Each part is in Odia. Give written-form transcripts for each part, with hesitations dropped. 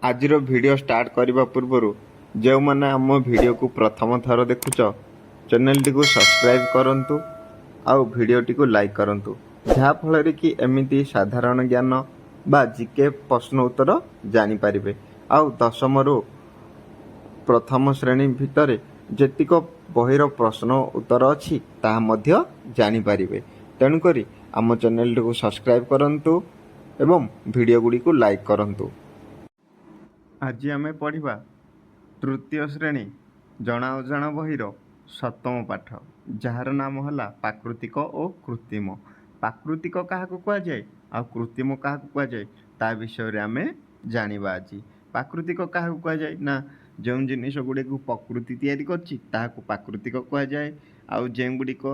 ଆଜିର ଭିଡ଼ିଓ ଷ୍ଟାର୍ଟ କରିବା ପୂର୍ବରୁ ଯେଉଁମାନେ ଆମ ଭିଡ଼ିଓକୁ ପ୍ରଥମ ଥର ଦେଖୁଛ, ଚ୍ୟାନେଲଟିକୁ ସବସ୍କ୍ରାଇବ୍ କରନ୍ତୁ ଆଉ ଭିଡ଼ିଓଟିକୁ ଲାଇକ୍ କରନ୍ତୁ, ଯାହାଫଳରେ କି ଏମିତି ସାଧାରଣ ଜ୍ଞାନ ବା ଜିକେ ପ୍ରଶ୍ନ ଉତ୍ତର ଜାଣିପାରିବେ ଆଉ ଦଶମରୁ ପ୍ରଥମ ଶ୍ରେଣୀ ଭିତରେ ଯେତିକ ବହିର ପ୍ରଶ୍ନ ଉତ୍ତର ଅଛି, ତାହା ମଧ୍ୟ ଜାଣିପାରିବେ। ତେଣୁକରି ଆମ ଚ୍ୟାନେଲଟିକୁ ସବସ୍କ୍ରାଇବ୍ କରନ୍ତୁ ଏବଂ ଭିଡ଼ିଓ ଗୁଡ଼ିକୁ ଲାଇକ୍ କରନ୍ତୁ। ଆଜି ଆମେ ପଢ଼ିବା ତୃତୀୟ ଶ୍ରେଣୀ ଜଣା ଅଜଣା ବହିର ସପ୍ତମ ପାଠ, ଯାହାର ନାମ ହେଲା ପ୍ରାକୃତିକ ଓ କୃତ୍ରିମ। ପ୍ରାକୃତିକ କାହାକୁ କୁହାଯାଏ ଆଉ କୃତ୍ରିମ କାହାକୁ କୁହାଯାଏ, ତା ବିଷୟରେ ଆମେ ଜାଣିବା ଆଜି। ପ୍ରାକୃତିକ କାହାକୁ କୁହାଯାଏ ନା, ଯେଉଁ ଜିନିଷ ଗୁଡ଼ିକୁ ପ୍ରକୃତି ତିଆରି କରିଛି, ତାହାକୁ ପ୍ରାକୃତିକ କୁହାଯାଏ ଆଉ ଯେଉଁଗୁଡ଼ିକ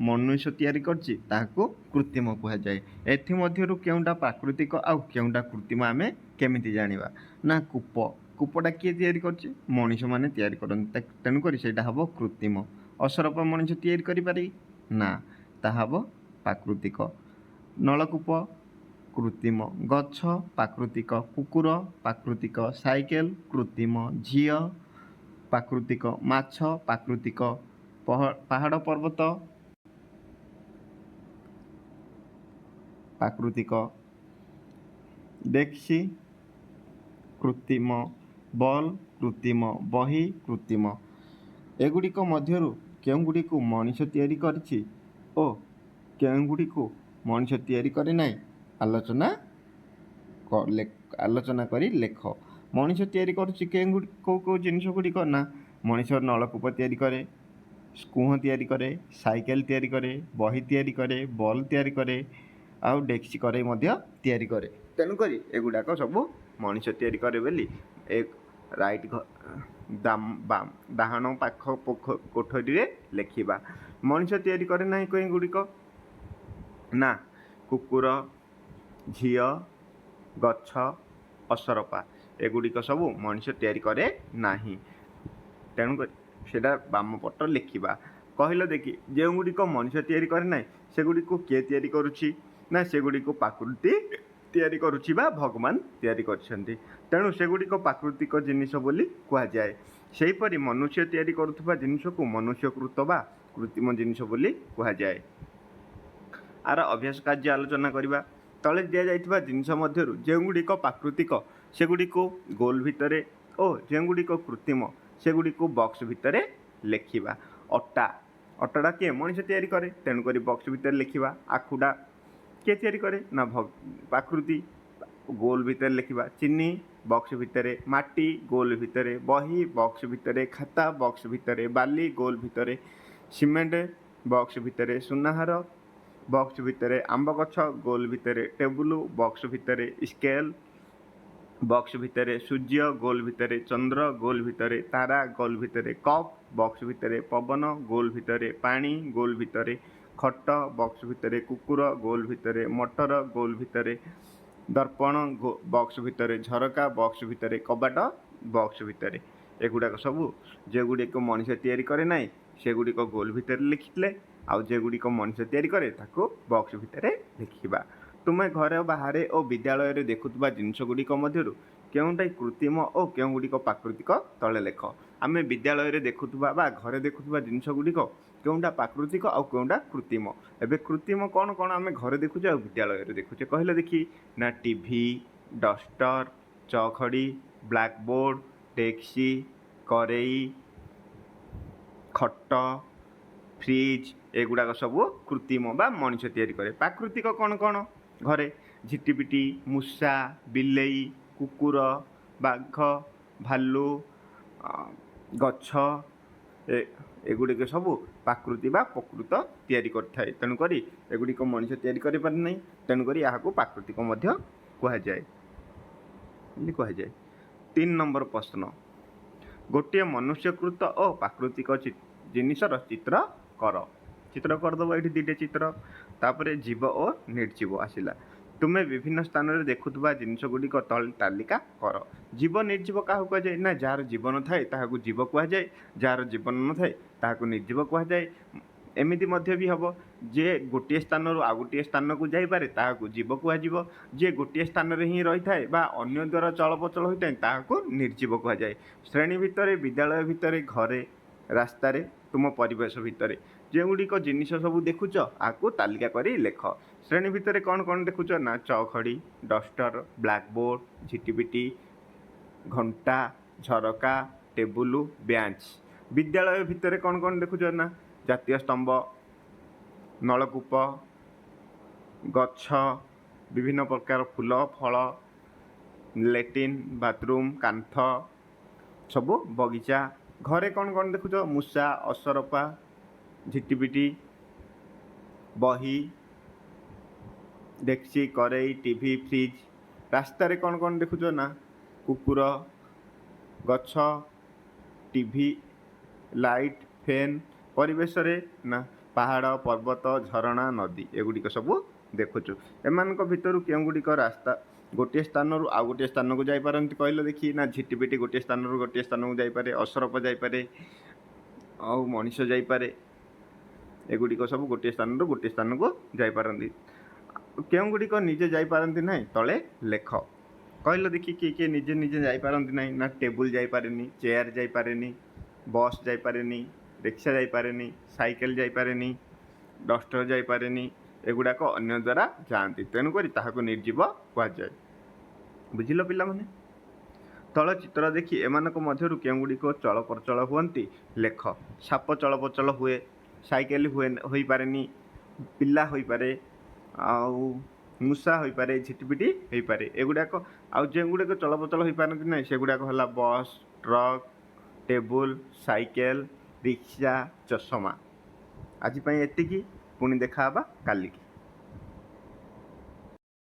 ମନୁଷ୍ୟ ତିଆରି କରିଛି, ତାହାକୁ କୃତ୍ରିମ କୁହାଯାଏ। ଏଥିମଧ୍ୟରୁ କେଉଁଟା ପ୍ରାକୃତିକ ଆଉ କେଉଁଟା କୃତ୍ରିମ, ଆମେ କେମିତି ଜାଣିବା? ନା, କୂପ। କୂପଟା କିଏ ତିଆରି କରିଛି? ମଣିଷମାନେ ତିଆରି କରନ୍ତି, ତେଣୁକରି ସେଇଟା ହେବ କୃତ୍ରିମ। ଅସରପା ମଣିଷ ତିଆରି କରିପାରେ? ନା, ତାହା ହେବ ପ୍ରାକୃତିକ। ନଳକୂପ କୃତ୍ରିମ, ଗଛ ପ୍ରାକୃତିକ, କୁକୁର ପ୍ରାକୃତିକ, ସାଇକେଲ କୃତ୍ରିମ, ଝିଅ ପ୍ରାକୃତିକ, ମାଛ ପ୍ରାକୃତିକ, ପାହାଡ଼ ପର୍ବତ ପ୍ରାକୃତିକ, ଡେସ୍କ କୃତ୍ରିମ, ବଲ୍ କୃତ୍ରିମ, ବହି କୃତ୍ରିମ। ଏଗୁଡ଼ିକ ମଧ୍ୟରୁ କେଉଁଗୁଡ଼ିକୁ ମଣିଷ ତିଆରି କରିଛି ଓ କେଉଁଗୁଡ଼ିକୁ ମଣିଷ ତିଆରି କରିନାହିଁ, ଆଲୋଚନା କରି ଲେଖ। ମଣିଷ ତିଆରି କରୁଛି କେଉଁ କେଉଁ କେଉଁ ଜିନିଷ ଗୁଡ଼ିକ ନା, ମଣିଷ ନଳକୂପ ତିଆରି କରେ, କୂଅ ତିଆରି କରେ, ସାଇକେଲ ତିଆରି କରେ, ବହି ତିଆରି କରେ, ବଲ୍ ତିଆରି କରେ ଆଉ ଡେସ୍କ କରେଇ ମଧ୍ୟ ତିଆରି କରେ। ତେଣୁକରି ଏଗୁଡ଼ାକ ସବୁ ମଣିଷ ତିଆରି କରେ ବୋଲି ଏ ରାଇଟ୍ ଡାହାଣ ପାଖ କୋଠରୀରେ ଲେଖିବା। ମଣିଷ ତିଆରି କରେ ନାହିଁ କେଉଁ ଗୁଡ଼ିକ ନା, କୁକୁର, ଝିଅ, ଗଛ, ଅସରପା, ଏଗୁଡ଼ିକ ସବୁ ମଣିଷ ତିଆରି କରେ ନାହିଁ। ତେଣୁକରି ସେଇଟା ବାମ ପଟ ଲେଖିବା। କହିଲ ଦେଖି, ଯେଉଁଗୁଡ଼ିକ ମଣିଷ ତିଆରି କରେ ନାହିଁ, ସେଗୁଡ଼ିକୁ କିଏ ତିଆରି କରୁଛି? ନା, ସେଗୁଡ଼ିକୁ ପ୍ରାକୃତି ତିଆରି କରୁଛି ବା ଭଗବାନ ତିଆରି କରିଛନ୍ତି। ତେଣୁ ସେଗୁଡ଼ିକ ପ୍ରାକୃତିକ ଜିନିଷ ବୋଲି କୁହାଯାଏ। ସେହିପରି ମନୁଷ୍ୟ ତିଆରି କରୁଥିବା ଜିନିଷକୁ ମନୁଷ୍ୟକୃତ ବା କୃତ୍ରିମ ଜିନିଷ ବୋଲି କୁହାଯାଏ। ଆର ଅଭ୍ୟାସ କାର୍ଯ୍ୟ ଆଲୋଚନା କରିବା। ତଳେ ଦିଆଯାଇଥିବା ଜିନିଷ ମଧ୍ୟରୁ ଯେଉଁଗୁଡ଼ିକ ପ୍ରାକୃତିକ, ସେଗୁଡ଼ିକୁ ଗୋଲ ଭିତରେ ଓ ଯେଉଁଗୁଡ଼ିକ କୃତ୍ରିମ, ସେଗୁଡ଼ିକୁ ବକ୍ସ ଭିତରେ ଲେଖିବା। ଅଟା। ଅଟାଟା କିଏ? ମଣିଷ ତିଆରି କରେ, ତେଣୁକରି ବକ୍ସ ଭିତରେ ଲେଖିବା। ଆଖୁଟା କିଏ ତିଆରି କରେ? ନା, ପ୍ରାକୃତି, ଗୋଲ ଭିତରେ ଲେଖିବା। ଚିନି ବକ୍ସ ଭିତରେ, ମାଟି ଗୋଲ ଭିତରେ, ବହି ବକ୍ସ ଭିତରେ, ଖାତା ବକ୍ସ ଭିତରେ, ବାଲି ଗୋଲ ଭିତରେ, ସିମେଣ୍ଟ ବକ୍ସ ଭିତରେ, ସୁନାହାର ବକ୍ସ ଭିତରେ, ଆମ୍ବ ଗଛ ଗୋଲ ଭିତରେ, ଟେବୁଲ ବକ୍ସ ଭିତରେ, ସ୍କେଲ ବକ୍ସ ଭିତରେ, ସୂର୍ଯ୍ୟ ଗୋଲ ଭିତରେ, ଚନ୍ଦ୍ର ଗୋଲ ଭିତରେ, ତାରା ଗୋଲ ଭିତରେ, କପ୍ ବକ୍ସ ଭିତରେ, ପବନ ଗୋଲ ଭିତରେ, ପାଣି ଗୋଲ ଭିତରେ, ଖଟ ବକ୍ସ ଭିତରେ, କୁକୁର ଗୋଲ ଭିତରେ, ମଟର ଗୋଲ ଭିତରେ, ଦର୍ପଣ ବକ୍ସ ଭିତରେ, ଝରକା ବକ୍ସ ଭିତରେ, କବାଟ ବକ୍ସ ଭିତରେ। ଏଗୁଡ଼ାକ ସବୁ ଯେଉଁଗୁଡ଼ିକ ମଣିଷ ତିଆରି କରେ ନାହିଁ, ସେଗୁଡ଼ିକ ଗୋଲ ଭିତରେ ଲେଖିଥିଲେ ଆଉ ଯେଗୁଡ଼ିକ ମଣିଷ ତିଆରି କରେ, ତାକୁ ବକ୍ସ ଭିତରେ ଲେଖିବା। ତୁମେ ଘରେ, ବାହାରେ ଓ ବିଦ୍ୟାଳୟରେ ଦେଖୁଥିବା ଜିନିଷ ଗୁଡ଼ିକ ମଧ୍ୟରୁ କେଉଁଟା କୃତ୍ରିମ ଓ କେଉଁଗୁଡ଼ିକ ପ୍ରାକୃତିକ, ତଳେ ଲେଖ। ଆମେ ବିଦ୍ୟାଳୟରେ ଦେଖୁଥିବା ବା ଘରେ ଦେଖୁଥିବା ଜିନିଷ ଗୁଡ଼ିକ କେଉଁଟା ପ୍ରାକୃତିକ ଆଉ କେଉଁଟା କୃତ୍ରିମ? ଏବେ କୃତ୍ରିମ କ'ଣ କ'ଣ ଆମେ ଘରେ ଦେଖୁଛେ ଆଉ ବିଦ୍ୟାଳୟରେ ଦେଖୁଛେ, କହିଲେ ଦେଖି? ନା, ଟିଭି, ଡଷ୍ଟର, ଚଖଡ଼ି, ବ୍ଲାକବୋର୍ଡ଼, ଡେସ୍କ, କରେଇ, ଖଟ, ଫ୍ରିଜ୍, ଏଗୁଡ଼ାକ ସବୁ କୃତ୍ରିମ ବା ମଣିଷ ତିଆରି କରେ। ପ୍ରାକୃତିକ କ'ଣ କ'ଣ? ଘରେ ଝିଟିପିଟି, ମୂଷା, ବିଲେଇ, କୁକୁର, ବାଘ, ଭାଲୁ, ଗଛ, ଏଗୁଡ଼ିକ ସବୁ ପ୍ରାକୃତି ବା ପ୍ରକୃତ ତିଆରି କରିଥାଏ। ତେଣୁକରି ଏଗୁଡ଼ିକ ମଣିଷ ତିଆରି କରିପାରେ ନାହିଁ, ତେଣୁକରି ଏହାକୁ ପ୍ରାକୃତିକ ମଧ୍ୟ କୁହାଯାଏ ବୋଲି କୁହାଯାଏ। 3 ନମ୍ବର ପ୍ରଶ୍ନ, ଗୋଟିଏ ମନୁଷ୍ୟକୃତ ଓ ପ୍ରାକୃତିକ ଜିନିଷର ଚିତ୍ର କର। ଚିତ୍ର କରିଦେବ ଏଇଠି ଦୁଇଟା ଚିତ୍ର। ତାପରେ ଜୀବ ଓ ନିର୍ଜୀବ ଆସିଲା। ତୁମେ ବିଭିନ୍ନ ସ୍ଥାନରେ ଦେଖୁଥିବା ଜିନିଷ ଗୁଡ଼ିକ ତଳେ ତାଲିକା କର। ଜୀବ ନିର୍ଜୀବ କାହାକୁ କୁହାଯାଏ? ନା, ଯାହାର ଜୀବନ ଥାଏ, ତାହାକୁ ଜୀବ କୁହାଯାଏ। ଯାହାର ଜୀବନ ନଥାଏ, ତାହାକୁ ନିର୍ଜୀବ କୁହାଯାଏ। ଏମିତି ମଧ୍ୟ ବି ହେବ। ଯିଏ ଗୋଟିଏ ସ୍ଥାନରୁ ଆଉ ଗୋଟିଏ ସ୍ଥାନକୁ ଯାଇପାରେ, ତାହାକୁ ଜୀବ କୁହାଯିବ। ଯିଏ ଗୋଟିଏ ସ୍ଥାନରେ ହିଁ ରହିଥାଏ ବା ଅନ୍ୟ ଦ୍ୱାରା ଚଳପ୍ରଚଳ ହୋଇଥାଏ, ତାହାକୁ ନିର୍ଜୀବ କୁହାଯାଏ। ଶ୍ରେଣୀ ଭିତରେ, ବିଦ୍ୟାଳୟ ଭିତରେ, ଘରେ, ରାସ୍ତାରେ, ତୁମ ପରିବେଶ ଭିତରେ ଯେଉଁଗୁଡ଼ିକ ଜିନିଷ ସବୁ ଦେଖୁଛ, ଆକୁ ତାଲିକା କରି ଲେଖ। ଶ୍ରେଣୀ ଭିତରେ କ'ଣ କ'ଣ ଦେଖୁଛ ନା ଚଖଡ଼ି, ଡଷ୍ଟର, ବ୍ଲାକବୋର୍ଡ଼, ଝିଟିପିଟି, ଘଣ୍ଟା, ଝରକା, ଟେବୁଲ, ବେଞ୍ଚ। ବିଦ୍ୟାଳୟ ଭିତରେ କ'ଣ କ'ଣ ଦେଖୁଛ ନା ଜାତୀୟ ସ୍ତମ୍ଭ, ନଳକୂପ, ଗଛ, ବିଭିନ୍ନ ପ୍ରକାର ଫୁଲ, ଫଳ, ଲାଟ୍ରିନ୍, ବାଥରୁମ୍, କାନ୍ଥ ସବୁ, ବଗିଚା। ଘରେ କ'ଣ କ'ଣ ଦେଖୁଛ? ମୂଷା, ଅସରପା, ଝିଟିପିଟି, ବହି, ଡେକ୍ଚି, କରେଇ, ଟିଭି, ଫ୍ରିଜ୍। ରାସ୍ତାରେ କ'ଣ କ'ଣ ଦେଖୁଛ ନା କୁକୁର, ଗଛ, ଟିଭି, ଲାଇଟ୍, ଫ୍ୟାନ୍। ପରିବେଶରେ ନା ପାହାଡ଼, ପର୍ବତ, ଝରଣା, ନଦୀ, ଏଗୁଡ଼ିକ ସବୁ ଦେଖୁଛୁ। ଏମାନଙ୍କ ଭିତରୁ କେଉଁଗୁଡ଼ିକ ରାସ୍ତା ଗୋଟିଏ ସ୍ଥାନରୁ ଆଉ ଗୋଟିଏ ସ୍ଥାନକୁ ଯାଇପାରନ୍ତି, କହିଲ ଦେଖି? ନା ଝିଟିପିଟି ଗୋଟିଏ ସ୍ଥାନରୁ ଗୋଟିଏ ସ୍ଥାନକୁ ଯାଇପାରେ, ଅସରପା ଯାଇପାରେ, ଆଉ ମଣିଷ ଯାଇପାରେ। ଏଗୁଡ଼ିକ ସବୁ ଗୋଟିଏ ସ୍ଥାନରୁ ଗୋଟିଏ ସ୍ଥାନକୁ ଯାଇପାରନ୍ତି। କେଉଁଗୁଡ଼ିକ ନିଜେ ଯାଇପାରନ୍ତି ନାହିଁ, ତଳେ ଲେଖ। କହିଲ ଦେଖି, କିଏ କିଏ ନିଜେ ନିଜେ ଯାଇପାରନ୍ତି ନାହିଁ? ନା ଟେବୁଲ ଯାଇପାରେନି, ଚେୟାର ଯାଇପାରେନି, ବସ୍ ଯାଇପାରେନି, ରିକ୍ସା ଯାଇପାରେନି, ସାଇକେଲ ଯାଇପାରେନି, ଡଷ୍ଟର ଯାଇପାରେନି। ଏଗୁଡ଼ାକ ଅନ୍ୟ ଦ୍ୱାରା ଯାଆନ୍ତି, ତେଣୁକରି ତାହାକୁ ନିର୍ଜୀବ କୁହାଯାଏ। ବୁଝିଲ ପିଲାମାନେ? ତଳ ଚିତ୍ର ଦେଖି ଏମାନଙ୍କ ମଧ୍ୟରୁ କେଉଁଗୁଡ଼ିକ ଚଳପ୍ରଚଳ ହୁଅନ୍ତି, ଲେଖ। ସାପ ଚଳପ୍ରଚଳ ହୁଏ, ସାଇକେଲ ହୁଏ ହୋଇପାରେନି, ପିଲା ହୋଇପାରେ, ଆଉ ମୂଷା ହୋଇପାରେ, ଝିଟିପିଟି ହୋଇପାରେ, ଏଗୁଡ଼ାକ। ଆଉ ଯେଉଁଗୁଡ଼ିକ ଚଳପ୍ରଚଳ ହୋଇପାରନ୍ତି ନାହିଁ, ସେଗୁଡ଼ାକ ହେଲା bus, truck, table, cycle, rickshaw, ଚଷମା। ଆଜି ପାଇଁ ଏତିକି। ପୁଣି ଦେଖା ହେବା କାଲିକି।